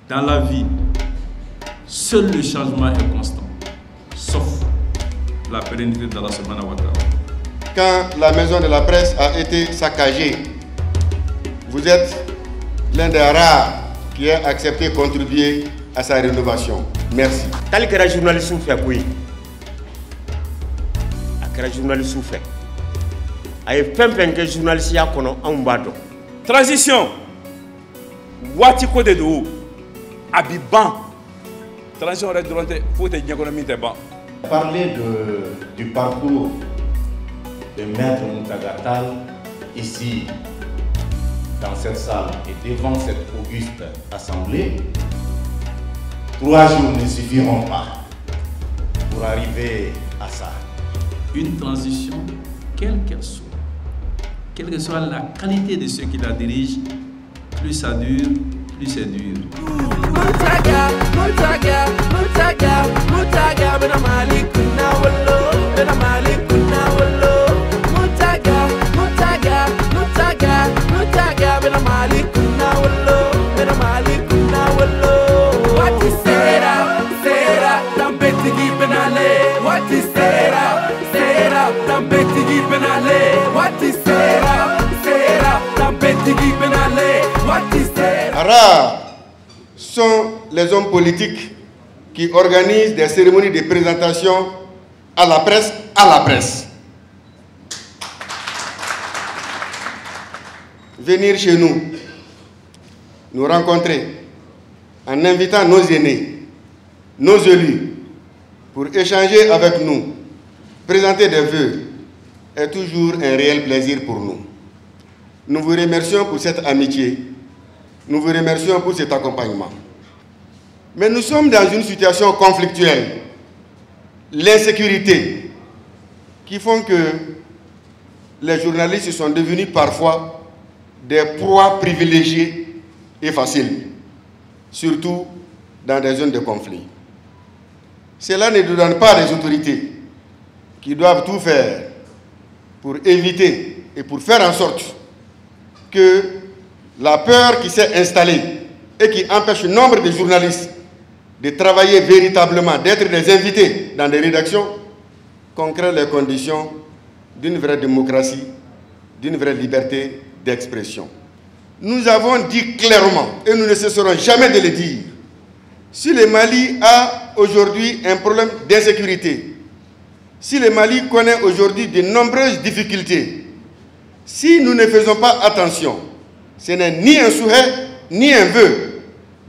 Dans la vie, seul le changement est constant, sauf la pérennité d'Allah subhanahu wa ta'ala. Quand la maison de la presse a été saccagée, vous êtes l'un des rares qui a accepté de contribuer à sa rénovation. Merci. Tali kɛra journaliste fɛ koyi. A kɛra journaliste fɛ. A ye fɛn fɛn kɛ journaliste ya kɔnɔ, anw b'a dɔn. Transition waati ko de don, a bi ban. Transition yɛrɛ dɔrɔn tɛ, foyi tɛ diɲɛ kɔnɔ min tɛ ban. Parler du parcours de Maître Mountaga Tall ici dans cette salle et devant cette auguste assemblée, 3 jours ne suffiront pas pour arriver à ça. Une transition, quelle qu'elle soit, quelle que soit la qualité de ceux qui la dirigent, plus ça dure, plus c'est dur. Mountaga, Mountaga, Mountaga, Mountaga, bena Mali kunna wallo, bena Mali kunna wallo. Mountaga, Mountaga, Mountaga, Mountaga, bena Mali kunna wallo, bena Mali kunna wallo. Waati sera, sera, danbetigi benale. Waati sera, sera, danbetigi benale. Waati sera, sera, danbetigi benale. Waati sera. Rares sont les hommes politiques qui organisent des cérémonies de présentation à la presse, à la presse. Venir chez nous, nous rencontrer, en invitant nos aînés, nos élus, pour échanger avec nous, présenter des vœux, est toujours un réel plaisir pour nous. Nous vous remercions pour cette amitié, nous vous remercions pour cet accompagnement. Mais nous sommes dans une situation conflictuelle, l'insécurité, qui font que les journalistes sont devenus parfois des proies privilégiées et faciles, surtout dans des zones de conflit. Cela ne donne pas les autorités qui doivent tout faire pour éviter et pour faire en sorte que la peur qui s'est installée et qui empêche nombre de journalistes de travailler véritablement, d'être des invités dans des rédactions, qu'on crée les conditions d'une vraie démocratie, d'une vraie liberté d'expression. Nous avons dit clairement, et nous ne cesserons jamais de le dire, si le Mali a aujourd'hui un problème d'insécurité, si le Mali connaît aujourd'hui de nombreuses difficultés, si nous ne faisons pas attention, ce n'est ni un souhait, ni un vœu.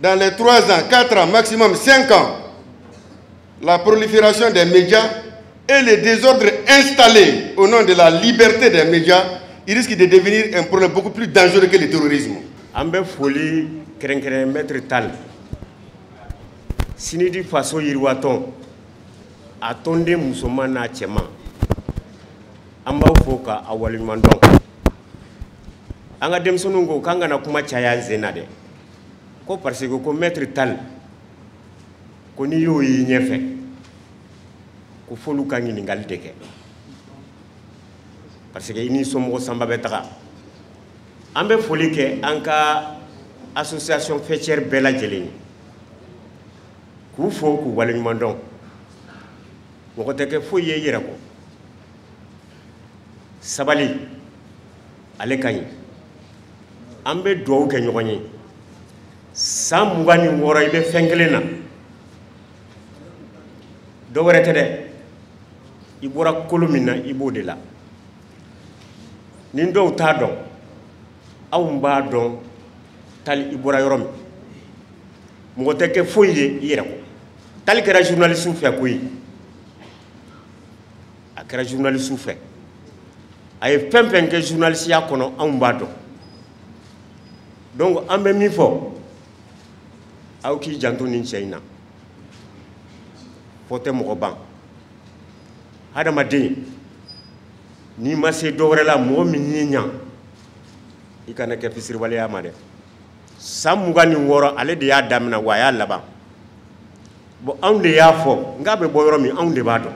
Dans les 3 ans, 4 ans, maximum 5 ans, la prolifération des médias et le désordre installé au nom de la liberté des médias, il risque de devenir un problème beaucoup plus dangereux que le terrorisme. An bɛ foli kɛrɛnkɛrɛn Maître Tall, Sinidi Faso yiriwatɔn, a tɔnden musoman n'a cɛman, an b'aw fo ka a waleɲuman dɔn. An ka denmisɛnninw ko k'an kana kuma caya an sen na dɛ, ko parce que ko Maître Tall, ko n'i y'o y'i ɲɛfɛ, ko f'olu ka ɲininkali de kɛ, parce que i ni somɔgɔ sanba bɛ taga. An bɛ foli kɛ an ka association faîtière bɛɛ lajɛlen ye, k'u fo k'u waleɲuman dɔn. Mɔgɔ tɛ kɛ foyi ye i yɛrɛ kɔ. Sabali ale ka ɲi. An bɛ duwawu kɛ ɲɔgɔn ye. San 26 i bɛ fɛn kelen na, dɔ wɛrɛ tɛ dɛ, i bɔra kolo min na i b'o de la. Ni dɔw t'a dɔn, anw b'a dɔn Tali i bɔra yɔrɔ min. Mɔgɔ tɛ kɛ foyi ye i yɛrɛ kɔ. Tali kɛra journaliste fɛ koyi, a kɛra journaliste fɛ. A ye fɛn fɛn kɛ journaliste ya kɔnɔ, anw b'a dɔn. Donc an bɛ min fɔ, aw k'i janto nin cɛ in na. Fɔ tɛ mɔgɔ ban. Hadamaden, n'i ma se dɔ wɛrɛ la, mɔgɔ min y'i ɲa, i kana kɛ fisiriwaleya ma dɛ. San 26 ale de y'a daminɛ wa a y'a laban. Bon, anw de y'a fɔ, n k'a bɛ bɔ yɔrɔ min, anw de b'a dɔn.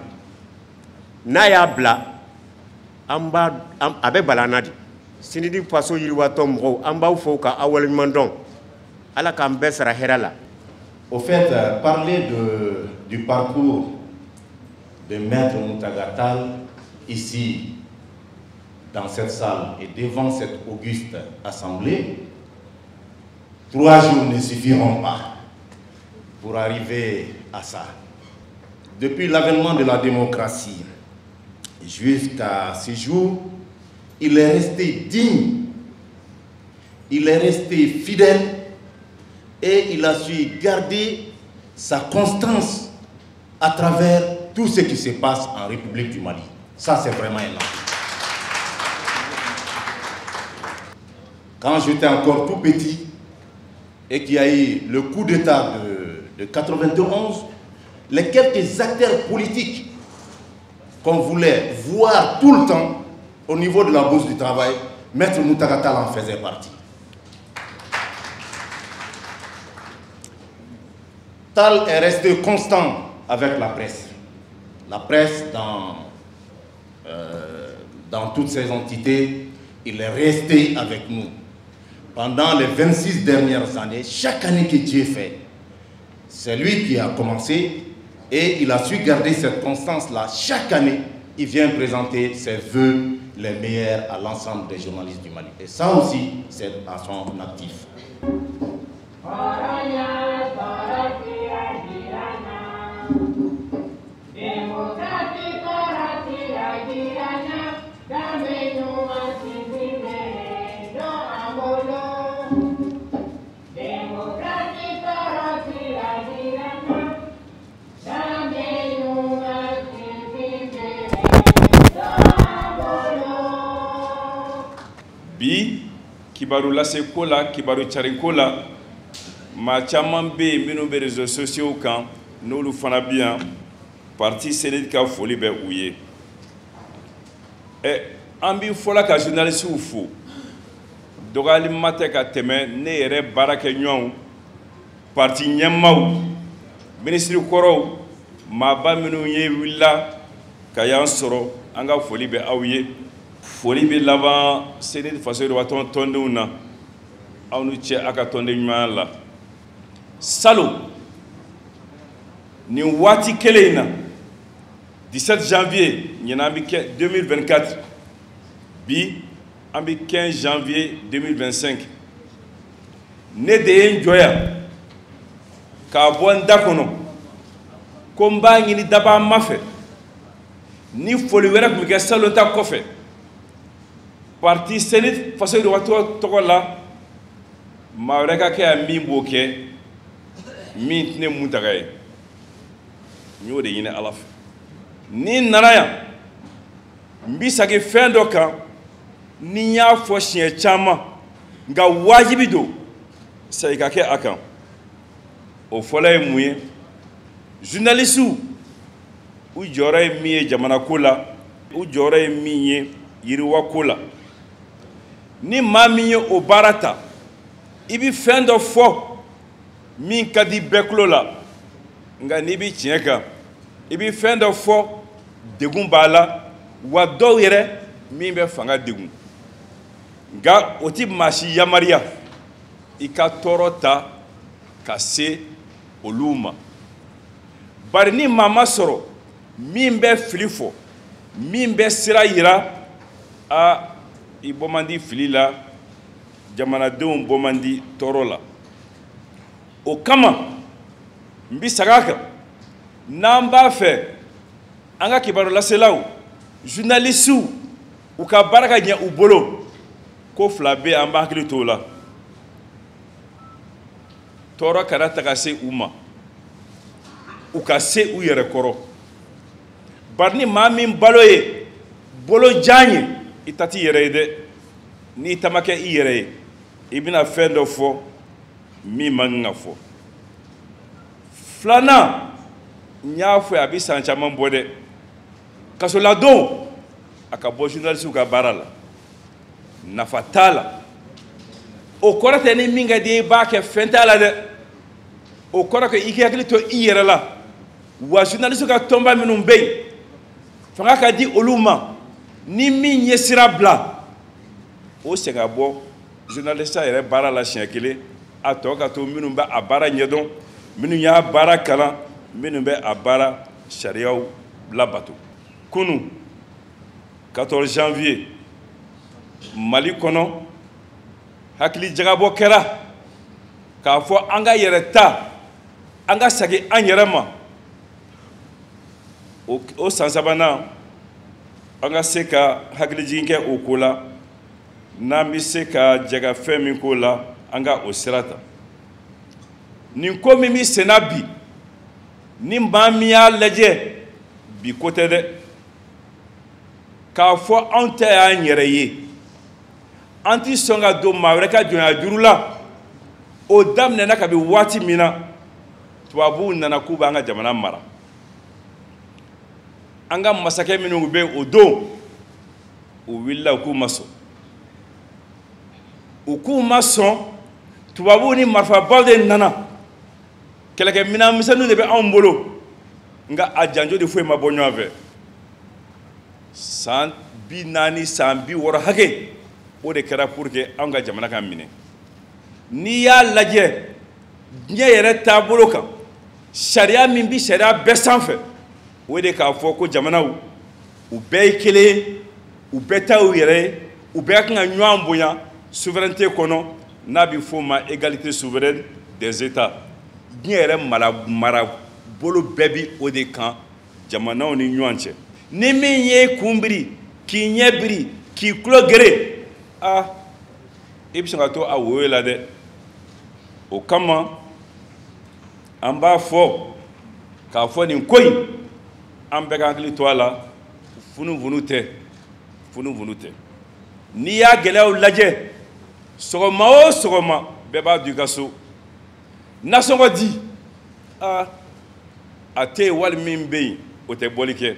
N'a y'a bila, a bɛ bala an na de. Sinidi Faso yiriwatɔn mɔgɔw, an b'aw fo ka aw waleɲuman dɔn. Ala k'an bɛɛ sara hɛrɛ la. Au fait, parler du parcours de Maître Mountaga Tall ici, dans cette salle et devant cette auguste assemblée, 3 jours ne suffiront pas pour arriver à ça. Depuis l'avènement de la démocratie jusqu'à ce jour, il est resté digne, il est resté fidèle et il a su garder sa constance à travers tout ce qui se passe en République du Mali. Ça, c'est vraiment énorme. Quand j'étais encore tout petit et qu'il y a eu le coup d'État de 91, les quelques acteurs politiques qu'on voulait voir tout le temps au niveau de la Bourse du Travail, Maître Mountaga Tall en faisait partie. Tall est resté constant avec la presse. La presse, dans toutes ses entités, il est resté avec nous. Pendant les 26 dernières années, chaque année que Dieu fait, c'est lui qui a commencé et il a su garder cette constance-là. Chaque année, il vient présenter ses vœux les meilleurs à l'ensemble des journalistes du Mali. Et ça aussi, c'est à son actif. Bi kibaru lase ko la, kibaru cari ko la, maa caman bɛ yen minnu bɛ réseaux sociaux kan, n'olu fana bi yan, parti CNID ka foli bɛ u ye. An bi fɔlɔ ka journalisiw fo, dɔgɔyalima tɛ ka tɛmɛ ne yɛrɛ baarakɛɲɔgɔnw, parti ɲɛmaaw, minisiri kɔrɔw, maaba minnu ye wulila ka y'an sɔrɔ, an ka foli bɛ aw ye. Foli bɛ laban CNID faso yiriwatɔn tɔndenw na, aw ni cɛ a ka tɔnden ɲumanya la. Salon nin waati kelen in na, 17 janvier ɲinan an bɛ kɛ 2024, bi an bɛ 15 janvier 2025. Ne de ye n jɔ yan k'a bɔ n da kɔnɔ ko n b'a ɲini dabaa ma fɛ, ni foli wɛrɛ tun bɛ kɛ salon ta kɔfɛ, parti CNID faso yiriwatɔ tɔgɔ la, maa wɛrɛ ka kɛ yan min b'o kɛ min tɛ ne Mountaga ye. N y'o de ɲini Ala fɛ. Ni n nana yan, n bi segin fɛn dɔ kan ni n y'a fɔ siɲɛ caman, nka wajibi don segin ka kɛ a kan. O fɔlɔ ye mun ye? Journalisiw, u jɔyɔrɔ ye min ye jamana ko la, u jɔyɔrɔ ye min ye yiriwa ko la. Ni maa min ye o baara ta, i bi fɛn dɔ fɔ min ka di bɛɛ tulo la, nka n'i bi tiɲɛ kan, i bi fɛn dɔ fɔ degun b'a la, wa dɔw yɛrɛ min bɛ fanga degun. Nka o ti maa si yamaruya i ka tɔɔrɔ ta ka se olu ma. Bari ni maa ma sɔrɔ min bɛ fili fɔ, min bɛ sira yira, a i bɔ man di fili la, jamanadenw bɔ man di tɔɔrɔ la. O kama n bi segin a kan, n'an b'a fɛ an ka kibaru laselaw, journalisiw, u ka baara ka ɲɛ u bolo, ko fila bɛ yen an b'an hakili to o la. Tɔɔrɔ kana ta ka se u ma, u ka se u yɛrɛ kɔrɔ. Bari ni maa min balo ye bolojan ye, i ta t'i yɛrɛ ye dɛ. N'i ta ma kɛ i yɛrɛ ye, i bɛna fɛn dɔ fɔ min man kan ka fɔ. Filanan, n y'a fɔ a bɛ san caman bɔ dɛ, kasoladon a ka bɔ journalisiw ka baara la, nafa t'a la. O kɔrɔ tɛ ni min ka di i b'a kɛ, fɛn t'a la dɛ. O kɔrɔ kɛ i k'i hakili to i yɛrɛ la. Wa journalisiw ka tɔnba minnu bɛ yen, fanga ka di olu ma, ni min ye sira bila, o segin ka bɔ journaliste yɛrɛ baara la siɲɛ kelen, a tɔ ka to minnu bɛ a baara ɲɛdɔn, Minnu y'a baara kalan, minnu bɛ a baara sariyaw labato. Kunun 14 janvier, Mali kɔnɔ, hakili jagabɔ kɛra k'a fɔ an ka yɛrɛ ta, an ka segin an yɛrɛ ma. O san sabanan, an ka se ka hakilijigin kɛ o ko la, n'an bɛ se ka jɛ ka fɛn min k'o la, an ka o sira ta. Nin ko min bɛ senna bi, ni maa min y'a lajɛ, bi ko tɛ dɛ. K'a fɔ anw ta y'an yɛrɛ ye, an ti sɔn ka don maa wɛrɛ ka jɔnya juru la. O daminɛna kabi waati min na tubabuw nana k'u b'an ka jamana mara. An ka masakɛ minnu bɛ o don, u wulila u k'u ma sɔn. U k'u ma sɔn, tubabuw ni marifabaw de nana. Kɛlɛkɛminɛn misɛnninw de bɛ anw bolo, nka a janjo de foyi ma bɔ ɲɔgɔn fɛ. San 40, san 60 hakɛ, o de kɛra pour que anw ka jamana ka minɛ. N'i y'a lajɛ diɲɛ yɛrɛ taabolo kan, sariya min bi sariya bɛɛ sanfɛ, o de k'a fɔ ko jamanaw u bɛɛ ye kelen ye, u bɛɛ ta y'u yɛrɛ ye, u bɛɛ ka kan ka ɲɔgɔn bonya souveraineté kɔnɔ, n'a bɛ f'o ma égalité souveraine des États. Diɲɛ yɛrɛ marabolo bɛɛ bi o de kan jamanaw ni ɲɔgɔn cɛ. Ni min ye kun biri, k'i ɲɛ biri, k'i tulo gere, i bɛ sɔn ka to a woyo la dɛ. O kama an b'a fɔ k'a fɔ nin ko in, an bɛɛ ka hakili to a la, funufunu tɛ, funufunu tɛ. N'i y'a gɛlɛyaw lajɛ, sɔgɔma o sɔgɔma bɛɛ b'a dun i ka so. Nasɔngɔ di, a tɛ yen wali min bɛ yen, o tɛ bɔli kɛ.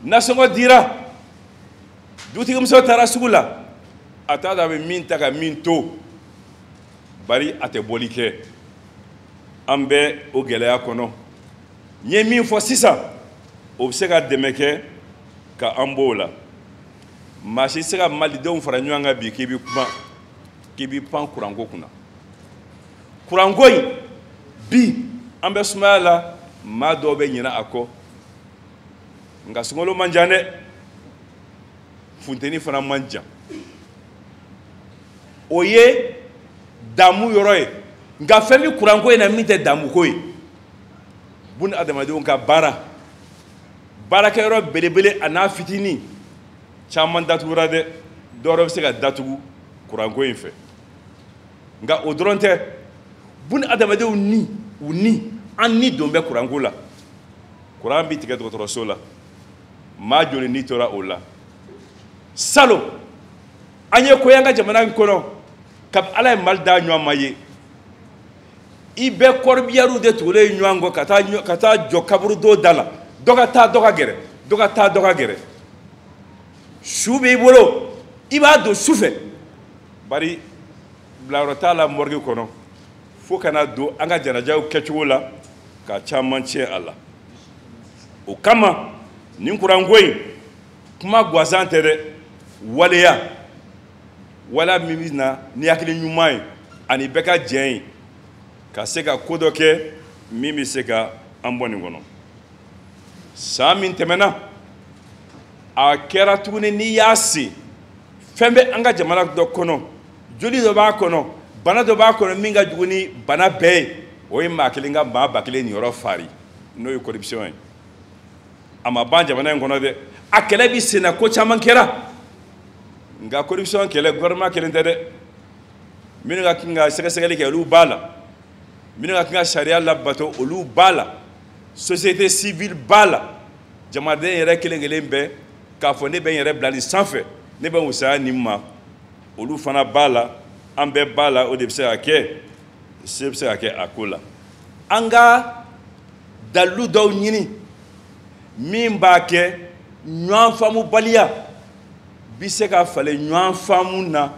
Nasɔngɔ dira, dutigimuso taara sugu la, a t'a dɔn a bɛ min ta ka min to, bari a tɛ bɔli kɛ. An bɛ o gɛlɛya kɔnɔ. N ye min fɔ sisan, o bɛ se ka dɛmɛ kɛ ka an bɔ o la. Maa si tɛ se ka malidenw fara ɲɔgɔn kan bi k'i bɛ kuma, k'i bɛ pan kuranko kunna. Kuranko in bi an bɛ sumaya la, maa dɔw bɛ ɲinɛ a kɔ. Nka sunkalo man jan dɛ, funteni fana man jan. O ye damu yɔrɔ ye. Nka fɛn bɛ kuranko in na min tɛ damuko ye. Buna adamadenw ka baara, baarakɛyɔrɔ belebele a n'a fitinin caman datugura dɛ, dɔwɛrɛ bɛ se ka datugu kuranko in fɛ. Nka o dɔrɔn tɛ, buna adamadenw ni u ni an ni don bɛ kuranko la. Kuran bɛ tigɛ dɔgɔtɔrɔso la, maa joli ni tora o la. Salon an ye ko y'an ka jamana in kɔnɔ, kabi Ala ye Mali da ɲɔgɔn ma ye, i bɛ kɔrɔbiyariw de tugulen ye ɲɔgɔn kɔ ka taa jɔ kaburudo da la, dɔ ka taa dɔ ka gɛrɛ, dɔ ka taa dɔ ka gɛrɛ. Su b'i bolo, i b'a don su fɛ, bari bilayɔrɔ t'a la morgue kɔnɔ, fo ka na don an ka janajaw kɛcogo la ka caman tiɲɛ a la. O kama nin kuranko in kuma gansan tɛ dɛ, waleya, waleya min bɛ na ni hakili ɲuman ye ani bɛɛ ka jɛn ye ka se ka ko dɔ kɛ min bɛ se ka an bɔ nin kɔnɔ. San min tɛmɛna, a kɛra tuguni n'i y'a sen, fɛn bɛ an ka jamana dɔ kɔnɔ, joli dɔ b'a kɔnɔ, bana dɔ b'a kɔnɔ min ka jugu ni bana bɛɛ ye, o ye maa kelen ka maa 1000 niyɔrɔ fari, n'o ye corruption ye. A ma ban jamana in kɔnɔ dɛ, a kɛlɛ bi sen na, ko caman kɛra. Nka corruption kɛlɛ gouvernement kelen tɛ dɛ, minnu ka kan ka sɛgɛsɛgɛli kɛ olu b'a la, minnu ka kan ka sariya labato olu b'a la, société civile b'a la, jamanaden yɛrɛ kelen kelen bɛɛ k'a fɔ ne bɛ n yɛrɛ bila nin sanfɛ, ne bɛ wusaya nin ma, olu fana b'a la, an bɛɛ b'a la. O de bɛ se ka kɛ, se bɛ se ka kɛ a ko la. An ka dalilu dɔw ɲini min b'a kɛ ɲɔgɔn faamubaliya bi se ka falen ɲɔgɔn faamu na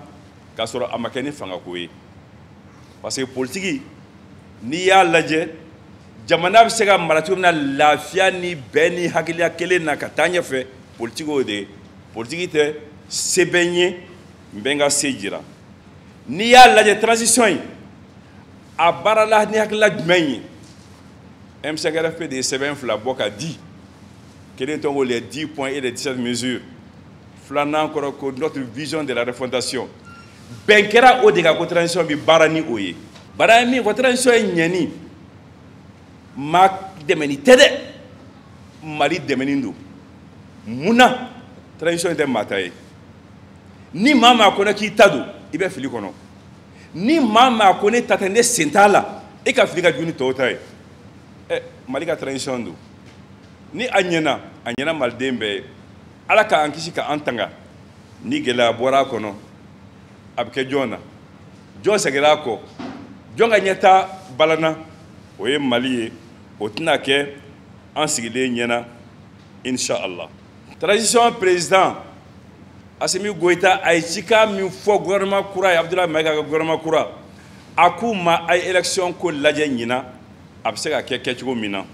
k'a sɔrɔ a ma kɛ ni fangako ye. Parce que politiki, n'i y'a lajɛ, jamana bɛ se ka mara cogo min na lafiya ni bɛn ni hakiliya kelen na ka taa ɲɛfɛ, politiki y'o de ye. Politiki tɛ sɛbɛn ye, n bɛ n ka se jira. N'i y'a lajɛ transition in, A baarala ni hakilila jumɛn ye? M5RFP de ye sɛbɛn fila bɔ ka di. Kelen tɔgɔ les 10 points et les 17 mesures. Filanan kɔrɔ ko notre vision de la refondation. Bɛn kɛra o de kan ko transition bɛ baara ni o ye. Baara ye min fɔ, transition ye ɲɛni maa dɛmɛni tɛ dɛ, Mali dɛmɛni don. Mun na transition tɛ maa ta ye? Ni maa maa ko k'i ta don, i bɛ fili kɔnɔ. Ni maa maa ko ne ta tɛ, ne sen t'a la, e ka fili ka jugu ni tɔw ta ye. Ɛ, Mali ka transition don. Ni a ɲɛna, a ɲɛna maliden bɛɛ ye. Ala k'an kisi k'an tanga. Ni gɛlɛya bɔra a kɔnɔ, a bɛ kɛ jɔn na? Jɔn seginna a kɔ? Jɔn ka ɲɛta balana? O ye Mali ye. O tɛna kɛ an sigilen ɲɛna, inshallah. Transition président Assimi Goïta a ye cikan min fɔ gouvernement kura ye, Abdoulaye Maïga ka gouvernement kura, a k'u ma a ye élection ko lajɛ ɲinan, a bɛ se ka kɛ kɛcogo min na.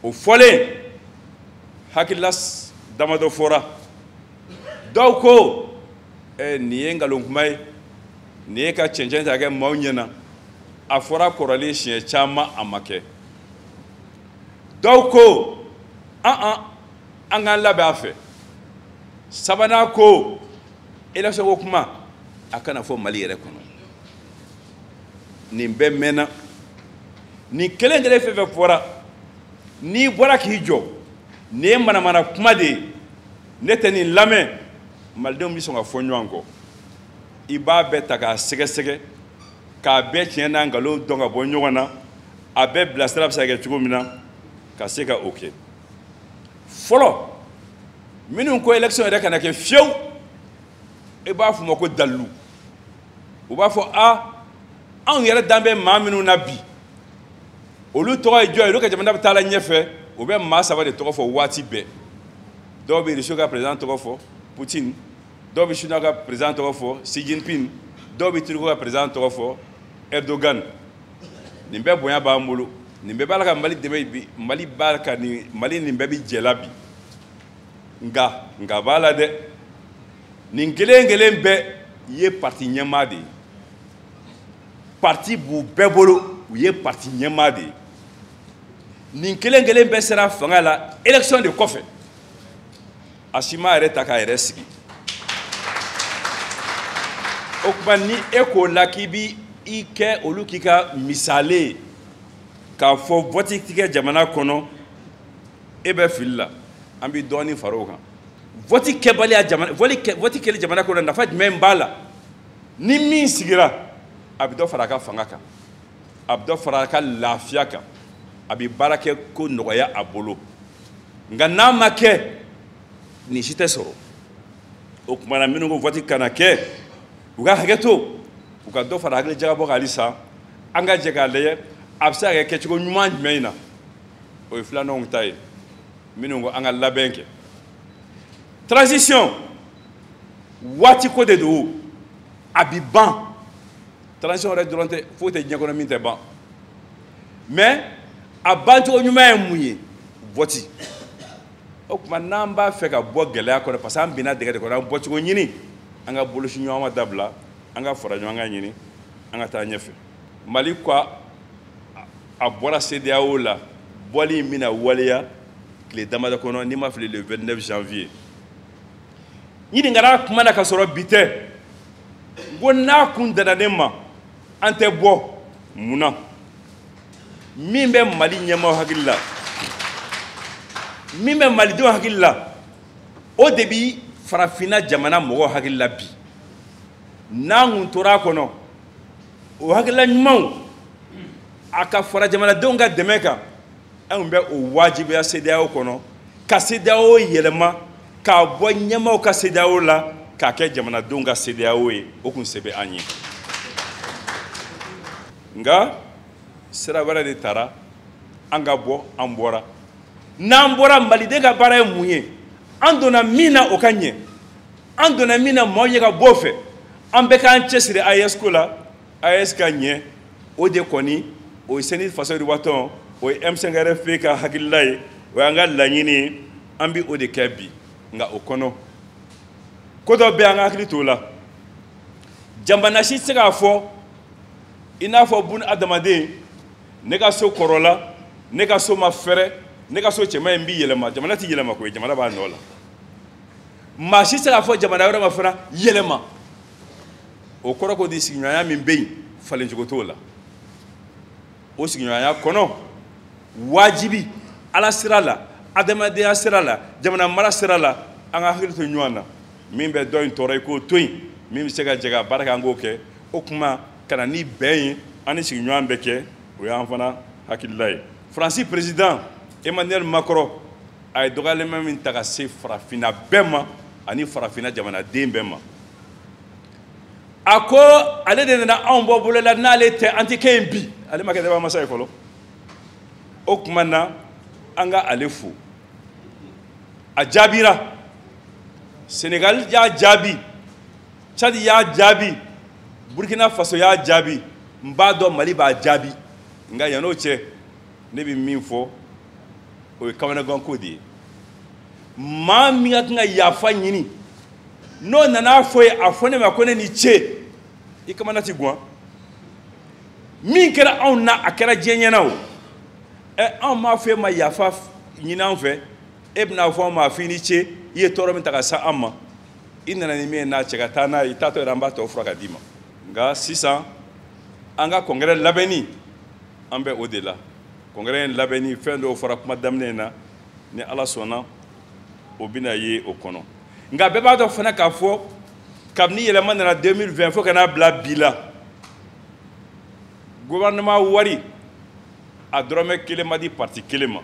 O fɔlen, hakilila damadɔ fɔra. Dɔw ko nin ye nkalon kuma ye, nin ye ka cɛncɛn ta kɛ maaw ɲɛna, a fɔra kɔrɔlen siɲɛ caman, a ma kɛ. Dɔw ko an k'an labɛn a fɛ. Sabanan ko élection ko kuma a kana fɔ Mali yɛrɛ kɔnɔ. Nin bɛɛ mɛnna. Nin kelen kelen fɛn fɛn fɔra, n'i bɔra k'i jɔ, nin ye manamana kuma de ye, ne tɛ nin lamɛn, malidenw bɛ sɔn ka fɔ ɲɔgɔn kɔ. I b'a bɛɛ ta k'a sɛgɛsɛgɛ, k'a bɛɛ tiɲɛ n'a nkalon dɔn ka bɔ ɲɔgɔn na, a bɛɛ bilasira bɛ se ka kɛ cogo min na ka se ka o kɛ. Fɔlɔ, minnu ko élection yɛrɛ kana kɛ fiyewu, i b'a fɔ o ma ko dalilu. U b'a fɔ a anw yɛrɛ dan bɛ maa minnu na bi, olu tɔgɔ ye jɔn ye, olu ka jamana bɛ taa la ɲɛfɛ, u bɛ maa saba de tɔgɔ fɔ waati bɛɛ. Dɔw bɛ Russie ka président tɔgɔ fɔ Poutine, dɔw bɛ Chinois ka président tɔgɔ fɔ Xi Jinping, dɔw bɛ Turquie ka président tɔgɔ fɔ Erdogan. Nin bɛɛ bonya b'an bolo, nin bɛɛ b'a la ka Mali dɛmɛ bi, Mali b'a ka nin, Mali nin bɛɛ bɛ jɛ la bi. Nka b'a la dɛ, nin kelen kelen bɛɛ ye parti ɲɛmaa de ye. Parti b'u bɛɛ bolo, u ye parti ɲɛmaa de ye. Nin kelen kelen bɛɛ sera fanga la élection de kɔfɛ. A si m'a yɛrɛ ta k'a yɛrɛ sigi. O tuma ni e k'o la k'i bi i kɛ olu k'i ka misale ye k'a fɔ vote ti kɛ jamana kɔnɔ, e bɛ fili la. An bɛ dɔɔnin fara o kan. Vote kɛbaliya jamana, vote kɛli jamana kɔnɔ, nafa jumɛn b'a la? Ni min sigira, a bɛ dɔ fara a ka fanga kan, a bɛ dɔ fara a ka lafiya kan, a bɛ baara kɛ ko nɔgɔya a bolo. Nka n'a ma kɛ, nin si tɛ sɔrɔ. O tuma na minnu ko vote kana kɛ, u ka hakɛ to, u ka dɔ fara hakili jagabɔ kan halisa. An ka jɛ k'a lajɛ a bɛ se ka kɛ kɛcogo ɲuman jumɛn in na. O ye filananw ta ye, minnu ko an ka labɛn kɛ. Transition waati ko de don, a bi ban. Transition yɛrɛ dɔrɔn tɛ, foyi tɛ diɲɛ kɔnɔ min tɛ ban. Mais a bancogo ɲuman ye mun ye? Vote. O tuma n'an b'a fɛ ka bɔ gɛlɛya kɔnɔ, parce que an binna dingɛ de kɔnɔ, an bɔcogo ɲini, an ka bolosi ɲɔgɔn ma dabila, an ka fara ɲɔgɔn kan ɲini, an ka taa ɲɛfɛ. Mali ko a bɔra CEDEAO la, bɔli in bɛna waleya tile damadɔ kɔnɔ, n'i ma fili le 29 janvier. Ɲininkara kuma na ka sɔrɔ bi tɛ, n ko n'a kun danna ne ma, an tɛ bɔ. Mun na? Min bɛ Mali ɲɛmaaw hakili la, min bɛ malidenw hakili la, o de bi farafinna jamana mɔgɔw hakili la bi. N'an kun tora a kɔnɔ, o hakilila ɲumanw a ka fara jamanadenw ka dɛmɛ kan, an kun bɛ o wajibiya CEDEAO kɔnɔ, ka CEDEAO yɛlɛma k'a bɔ ɲɛmaaw ka CEDEAO la k'a kɛ jamanadenw ka CEDEAO ye. O kun se bɛ an ye. Nka sira wɛrɛ de taara, an ka bɔ, an bɔra. N'an bɔra, maliden ka baara ye mun ye? An donna min na o ka ɲɛ, an donna min na maaw ye ka bɔ o fɛ, an bɛɛ k'an cɛsiri AES ko la, AES ka ɲɛ. O de kɔni, o ye CNID Faso Yiriwatɔn, o ye M5RFP ka hakilila ye, o y'an ka laɲini ye, an bɛ o de kɛ bi. Nka o kɔnɔ, ko dɔ bɛ yen, an ka hakili t'o la. Jamana si tɛ se k'a fɔ I n'a fɔ bun adamaden, ne ka so kɔrɔla, ne ka so ma fɛrɛ, ne ka so cɛman in bi yɛlɛma, jamana ti yɛlɛma koyi, jamana b'a nɔ la. Maa si tɛ se k'a fɔ jamana wɛrɛ ma fana yɛlɛma. O kɔrɔ ko di, sigiɲɔgɔnya min bɛ yen, falencogo t'o la. O sigiɲɔgɔnya kɔnɔ, wajibi ala sira la, adamadenya sira la, jamana mara sira la, an ka hakili to ɲɔgɔn na. Min bɛ dɔ in tɔɔrɔ, i k'o to yen. Min bɛ se ka jɛ ka baara kɛ, an k'o kɛ. O tuma ka na ni bɛn ye, an ni sigiɲɔgɔn bɛ kɛ, o y'an fana hakilila ye. Faransi président Emmanuel Macron a ye dɔgɔyalima min ta ka se farafinna bɛɛ ma ani farafinna jamanaden bɛɛ ma. A ko ale de nana anw bɔ bolo la, n'ale tɛ an tɛ kɛ yen bi. Ale ma kɛ dabamasa ye fɔlɔ. O tuma na an ka ale fo. A jaabira, Sénégal y'a jaabi, Tchad y'a jaabi, Burkina Faso y'a jaabi, n b'a dɔn Mali b'a jaabi. Nka yann'o cɛ, ne bɛ min fɔ, o ye kamanaganko de ye. Maa min ka kan ka yafa ɲini, n'o nana fɔ ye, a fɔ ne ma ko ne ni ce, i kamana ti guwan. Min kɛra anw na, a kɛra diɲɛ ɲɛna o. Anw m'a fɔ e ma yafa ɲini an fɛ, e bɛna fɔ an ma f'i ni ce, i ye tɔɔrɔ min ta ka se an ma, i nana ni min ye n'a cɛ ka taa n'a ye, i taatɔ yɛrɛ an b'a tɔ fura ka d'i ma. Nka sisan an ka congrès labɛnni, an bɛ o de la. Congrès in labɛnni, fɛn dɔw fɔra kuma daminɛ in na, ni Ala sɔnna o bɛna ye o kɔnɔ. Nka bɛɛ b'a dɔn fana k'a fɔ kabini yɛlɛma nana 2020 fo ka n'a bila bi la, gouvernement wari a dɔrɔmɛ kelen ma di parti kelen ma.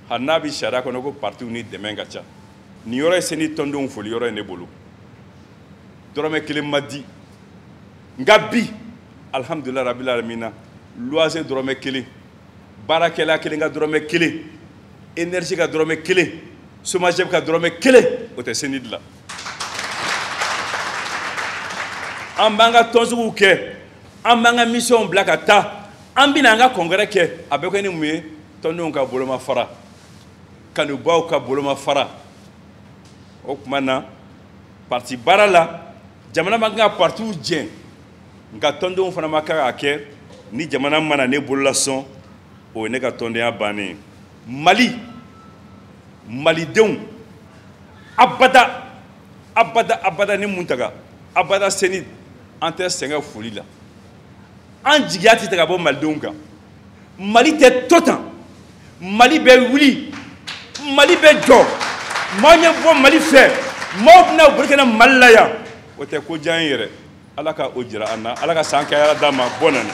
Hali n'a bɛ sariya kɔnɔ ko partiw ni dɛmɛ ka ca. Nin yɔrɔ ye seni tɔndenw foli yɔrɔ ye ne bolo. Dɔrɔmɛ kelen ma di. Nka bi alhamdulilayi rabil alamina, loyer dɔrɔmɛ kelen, baarakɛla kelen ka dɔrɔmɛ kelen, énergie ka dɔrɔmɛ kelen, SOMAGEP ka dɔrɔmɛ kelen, o tɛ seni dilan. An b'an ka tɔnsuguw kɛ, an b'an ka missionw bila ka taa, an bɛna an ka congrès kɛ, a bɛ kɛ ni mun ye? Tɔndenw ka bolomafara, kanubaw ka bolomafara. O tuma na parti baara la, jamana man kan ka partiw jɛn, nka tɔndenw fana ma kan ka kɛ. Ni jamana mana ne bolola sɔn, o ye ne ka tɔndenya bannen ye. Mali, malidenw, abada abada abada ni Muntaga, abada seni, an tɛ sɛgɛn foli la. An jigiya tɛ ta ka bɔ malidenw kan. Mali tɛ to tan, Mali bɛ wuli, Mali bɛ jɔ. Maaw ɲɛ bɔ Mali fɛ, maaw bɛna boli ka na Mali la yan. O tɛ ko diya n ye yɛrɛ. Ala ka o jira an na, Ala ka san kɛyara d'an ma. Bɔ nani.